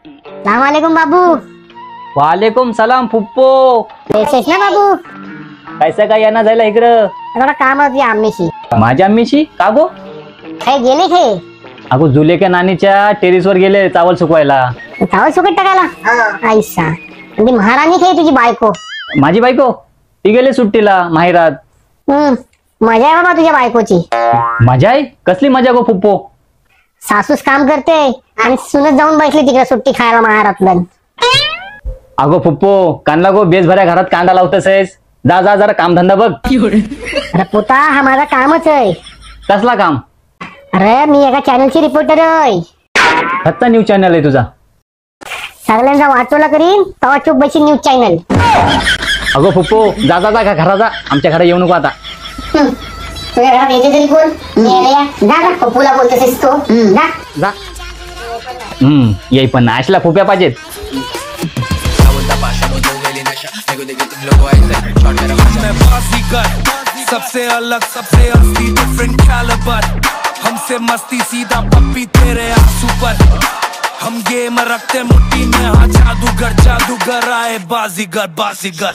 सलाम वालेकुम बाबू. वालेकुम सलाम फुप्पो. बेसेस ना बाबू? कैसा काय येणार जायला इकडं? थोडं काम होती आम्हीशी. माझ्या आम्हीशी का गो? काय गेले खे? अगो जुलेक्या नानीच्या टेरेसवर गेले चावल सुकवायला. चावल सुकत टाकायला? आईसा, आणि महाराणी खे तुझी बायको? माझी बायको ती गेली सुट्टीला माहेरात. मजा आहे बाबा तुझ्या बायकोची. मजा आहे? कसली मजा गो फुप्पो? सासूस काम करते आणि सुनत जाऊन बसली तिकडे सुट्टी खायला माहेरातलं. अगो फुप्पो कांदा गो बेस भऱ्या घरात कांदा लावतस आहेस. जा जा जरा कामधंदा बघ. अरे पुता हा माझा कामच आहे. कसला काम? अरे मी एका चॅनलची रिपोर्टर आहे. हत्ता न्यूज चॅनल आहे तुझा? सगळ्यांचा वाचवला करीन तवा चुप बशी न्यूज चॅनल. अगो फुप्पो जा जा जा घरा जा, आमच्या घरा येऊ नको आता. तुझ्या घरात येते तरी कोण? जा जा फुप्पूला बोलतोस तो जा जा. येई पण आशला फुप्या पाहिजेत. सबसे अलग सबसे असली डिफरेंट कैलिबर, हमसे मस्ती सीधा पप्पी तेरे आंसू पर, हम गेम रखते मुट्ठी में, हाँ जादूगर जादूगर आए बाजीगर बाजीगर.